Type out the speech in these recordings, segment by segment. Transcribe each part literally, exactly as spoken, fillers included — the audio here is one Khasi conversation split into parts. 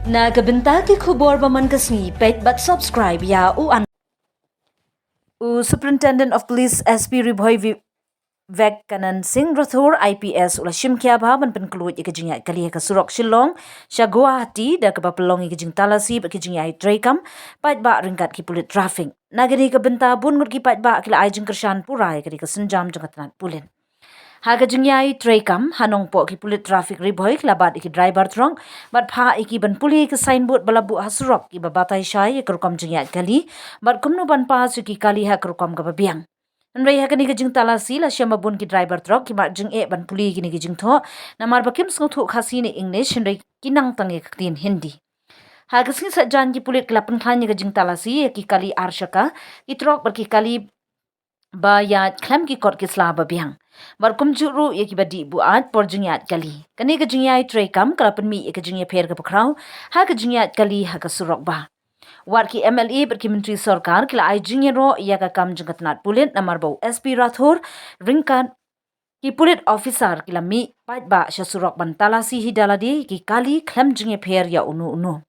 Na ka bynta ki khubor ba man ka sngi, peit bad subscribe ïa u an. U Superintendent of Police, S P Ri Bhoi, Vi-, Vivekanan Singh Rathore, I P S, u la shim khia bha ban pynkhlaiñ ïa ka jingïaid kali ha ka surok Shillong sha Guwahati da kaba pynlong ïa ka jingtalasi bad ka jingïaid treikam paidbah ryngkat ki pulit traffic. Na kane ka bynta bun ngut ki paidbah ki la ai jingkyrshan pura ïa ka dei ka sienjam jong ka tnat pulit. Ha ka jingïaid treikam ha Nongpoh, ki pulit traffic Ri Bhoi ki la bat ïa ki driver truck bad phah ïa ki ban pule ïa ka signboard ba la buh ha surok kiba batai shai ïa ka rukom jingïaid kali bad kumno ban pass ïa ki kali ha ka rukom kaba biang. Hynrei ha kane ka jingtalasi la shem ba bun ki driver truck ki mad jingeh ban pule ïa kine ki jingthoh namar ba kim sngewthuh Khasi ne English, hynrei ki nang tang ïa ka ktien Hindi. Ha ka sngi Saitjaiñ ki pulit ki la pynkhlaiñ ïa ka jingtalasi ïa ki kali ar shaka, ki truck bad ki kali ba ïaid khlem ki kot ki sla ba biang, bad kumjuh ruh ïa kiba dih buaid por jingïaid kali. Kane ka jingïaid treikam ka la pynmih ïa ka jingïapher kaba khraw ha ka jingïaid kali ha ka surok ba. Wat ki M L A bad ki myntri sorkar ki la ai jingïaroh ïa ka kam jong ka tnat pulit namar ba u S P Rathore ryngkat ki pulit officer ki la mih paidbah sha surok ban talasi hi da lade ïa ki kali khlem jingïapher ïa uno uno.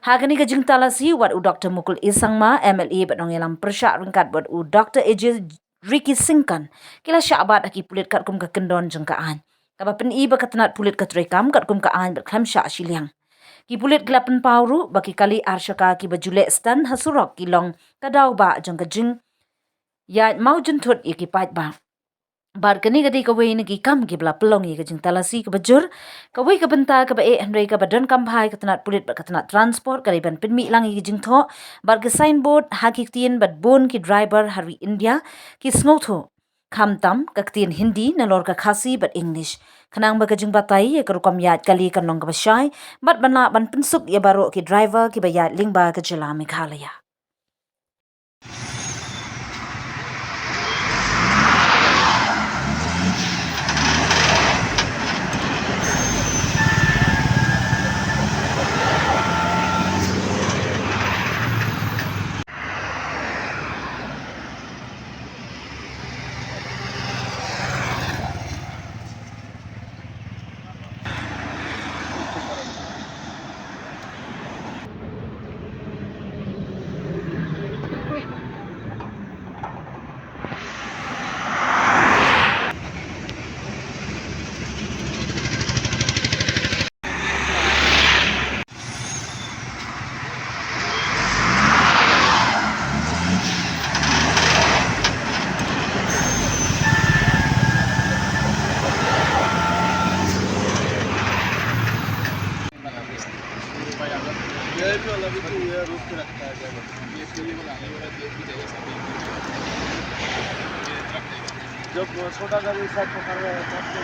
Ha kane ka jingtalasi, wat u Doctor Mukul E Sangma, M L A bad nongïalam pyrshah ryngkat bad u Doctor A J Ricky Syngkon ki la shah bat ha ki pulit katkum ka kyndon jong ka aiñ, kaba pyni ba ka tnat pulit ka treikam katkum ka aiñ bad khlem shah shiliang. Ki pulit ki la pynpaw ruh ba ki kali ar shaka kiba ju leh stand ha surok ki long ka daw ba jong ka jingïaid mawjynthut ïa ki paidbah. Bad kane ka dei kawei na ki kam kiba la pynlong ïa ka jingtalasi kaba jur. Kawei ka bynta kaba eh hynrei kaba donkam bha ïa ka tnat pulit bad ka tnat transport ka dei ban pynmih lang ïa ki jingthoh bad ki signboard ha ki ktien bad bun ki driver ha ri India ki sngewthuh khamtam ka ktien Hindi nalor ka Khasi bad English, khnang ba ka jingbatai ïa ka rukom ïaid kali kan long kaba shai bad ban lah ban pynsuk ïa baroh ki driver kiba ïaid lyngba ka jylla Meghalaya. ये भी वाला भी तो ये रोक के रखता है जगह। ये तो ये वाला, ये वाला, ये भी जगह सब। जब छोटा गाड़ी साथ पकड़ रहा है, तब तो